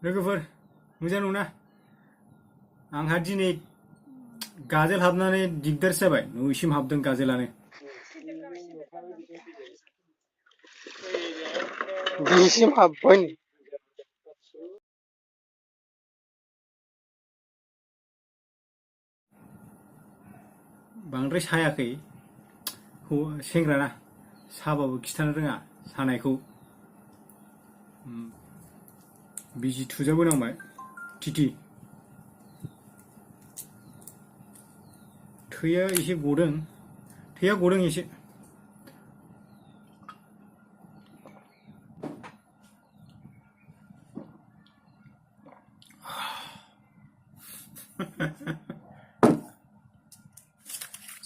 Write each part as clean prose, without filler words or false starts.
लोगोफोर मोजां नङा आंहा दिनै गाजोल हाबनानै दिगदारसो जाबाय न'सिम हाबदों गाजोलानो बिसिम हाबबाय बांद्राय सायाखै सेंग्राना साबाबो खिथानो रोङा सानायखौ बिजि थुजाबोनांबाय टिटि थैया एसे गदों थैया गदों एसे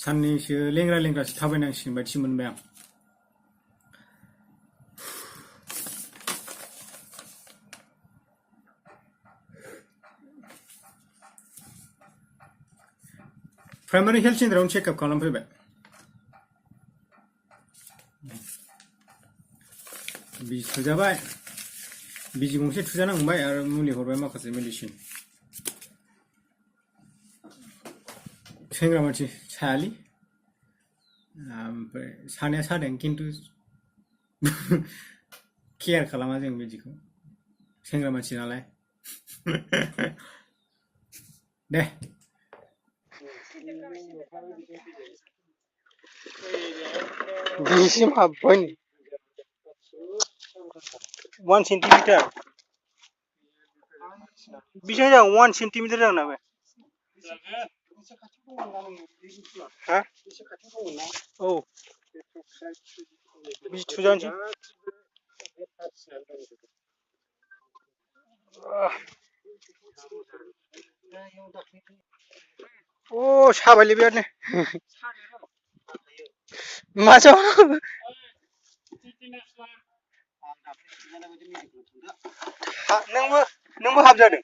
साननैसो लेंग्रा लेंग्रासो थाबायनांसिगोन बायदिसो मोनबाय आं प्राइमारि हेल्थ सेन्टारावनो चेकआप खालामफैबाय बिजि थुजाबाय बिजि गंसे थुजानांबाय आरो मुलि हरबाय माखासे मेडिसिन सेंग्रा मानसि सायालै ओमफ्राय सानाया सादों खिन्थु केयार खालामा जों बिदिखौ सेंग्रा मानसि नालाय दे बिसिम हाबबाय 1 सेन्टिमिटार बेसेबां जागोन 1 सेन्टिमिटार जागोन ना बे हा औ बिजि थुजानोसै अ साबायलै बिरादनो मा जाबाय नोंबो हाबजादों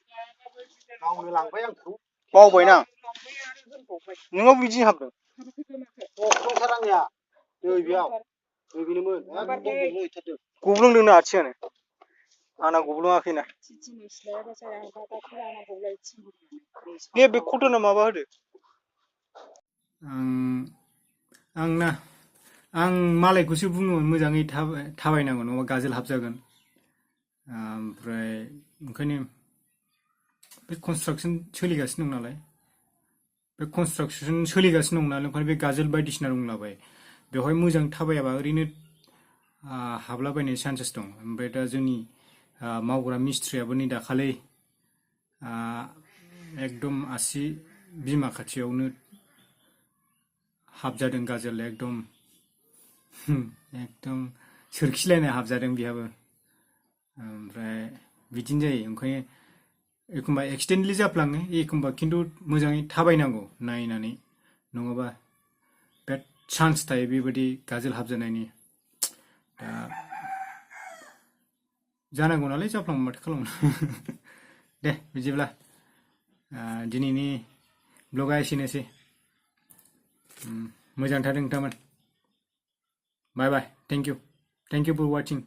गावनो लांबाय आंखौ बावबायना नोंनाव बिदि हाबदों क'क्राझार आंनिया नै बेयाव नै बेनोमोन गब्लंदोंनो आथिंआनो आंना गब्लङाखैना बे खथना माबा होदो आं मालायखौसो बुङोमोन मोजाङै थाबायनांगौ नङाबा गाजोल हाबजागोन ओमफ्राय ओंखायनो बे कनस्ट्राक्सन सोलिगासिनो दं नालाय बे कनस्ट्राक्सन सोलिगासिनो दं नालाय ओंखायनो बे गाजोल बायदिसिना दंलाबाय बेवहाय मोजां थाबायाबा ओरैनो हाबलाबायनाय चान्सेस दं ओमफ्राय दा जोंनि मावग्रा मिस्ट्रियाबो नै दाखालि एकदम आसि बिमा खाथियावनो हाबजादों गाजोल एकदम सोरखिलायनाय हाबजादों बिहाबो ओमफ्राय बिदिनो जायो ओंखायनो एखमबा एक्सिडेन्टलि जाफ्लाङो एखमबा खिन्थु मोजाङै थाबायनांगौ नायनानै नङाबा बिराद चान्स थायो बेबायदि गाजोल हाबजानायनि दा जानांगौ नालाय जाफ्लांबा माथो खालामनो दे बिदिब्ला दिनैनि ब्लगा एसेनोसै मोजां थादों नोंथांमोन बाय बाय थेंक इउ फर वाचिं